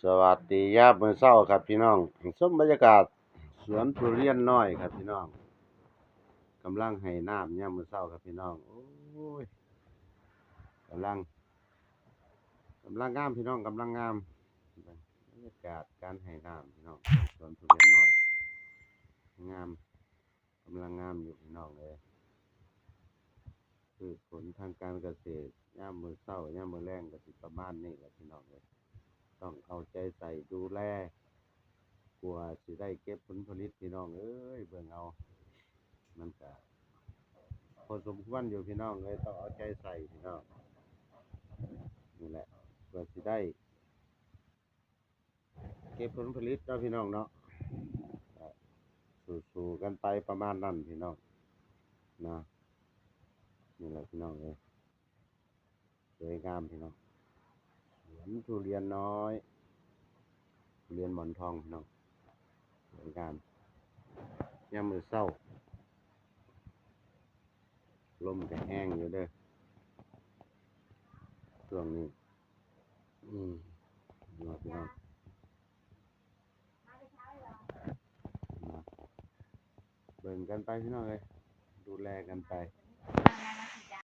ສະຫວັດດີຍາມມື້ເຊົ້າຄັບພີ່ນ້ອງ, ຊົມບັນຍາກາດສວນທຸລຽນນ້ອຍຄັບພີ່ນ້ອງ, ກຳລັງໃຫ້ນ້ຳຍາມມື້ເຊົ້າຄັບພີ່ນ້ອງ. ໂອ້ຍ ກຳລັງ ກຳລັງງາມພີ່ນ້ອງ, ກຳລັງງາມ. ບັນຍາກາດການໃຫ້ນ້ຳພີ່ນ້ອງ, ສວນທຸລຽນນ້ອຍ ງາມ. ກຳລັງງາມຢູ່ພີ່ນ້ອງເອີຍ. ພືດຜົນທາງການກະເສດຍາມມື້ເຊົ້າ ຍາມມື້ແລງກະຊິປະມານນີ້ແຫຼະພີ່ນ້ອງເອີຍ, ຕ້ອງເອົາໃຈໃສ່ດູແລ ກວ່າຊິໄດ້ເກັບຜົນຜະລິດພີ່ນ້ອງເອີຍ. ເບິ່ງເອົາ ມັນກະພໍສົມຄວນຢູ່ພີ່ນ້ອງເອີຍ, ຕ້ອງເອົາໃຈໃສ່ພີ່ນ້ອງ. ນີ້ແຫຼະ ກວ່າຊິໄດ້ ເກັບຜົນຜະລິດເນາະພີ່ນ້ອງເນາະ, ກະສູ້ໆກັນໄປປະມານນັ້ນພີ່ນ້ອງເນາະ. ນີ້ແຫຼະພີ່ນ້ອງເອີຍ ສວຍງາມພີ່ນ້ອງ, ສວນທຸລຽນນ້ອຍ ທຸລຽນໝອນທອງພີ່ນ້ອງ, ສວຍງາມ. ຍາມມື້ເຊົ້າ ລົມກະແຮງຢູ່ເດີຊ່ວງນີ້. ອືມ ເນາະພີ່ນ້ອງເນາະ, ເບິ່ງກັນໄປພີ່ນ້ອງເອີຍ, ດູແລກັນໄປ.